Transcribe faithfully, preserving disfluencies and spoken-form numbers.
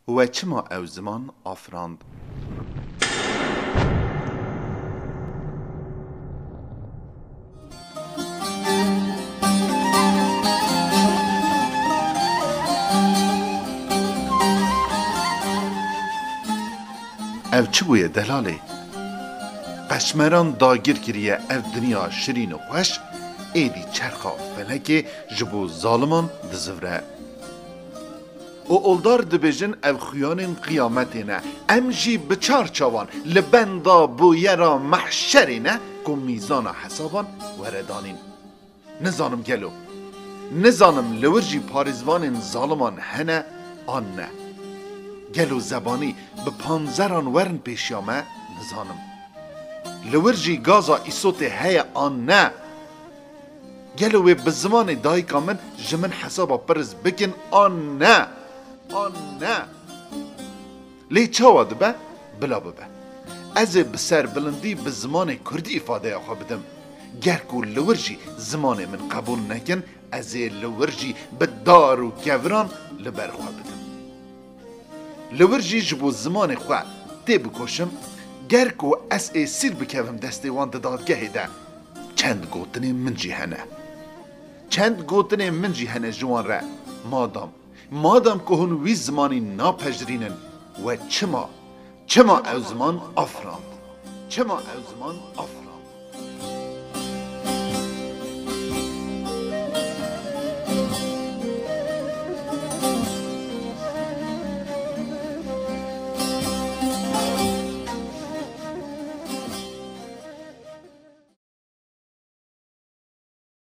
We çima ew ziman afirand? Ev çi bûye delalê? Qeşmeran dagir kiriye ev dinya şirîn û xweş, êdî çerxa felekê ji bo zaliman dizivre. Û oldar dibêjin ev xuyanên qiyametê ne. Em jî bi çar çavan li benda boyera mehşerê ne ku mîzana hesaban were danîn. Nizanim gelo. Nizanim li wir jî parêzvanên zaliman hene an ne. Gelo zebanî bi panzeran werin pêşiya me? Nizanim. Li wir jî gaza îsotê heye an ne? Gelo wê bi zimanê dayika min ji min hesaba pirs bikin an ne? An ne? Lê çawa dibe? Bila bibe. Ez ê bi serbilindî bi zimanê kurdî îfadeya xwe bidim. Ger ku li wir jî zimanê min qebûl nekin, ez ê li wir jî bi dar û keviran li ber xwe bidim. Li wir jî ji bo zimanê xwe tê bikoşim, ger ku ez ê sîr bikevim destê wan di dadgehê de. Çend gotinên min jî hene. Çend gotinên min jî hene ji wan re. Madam, madam ku hûn wî zimanî napejirînin, we çima, çima ew ziman afirand? Çima ew ziman afirand?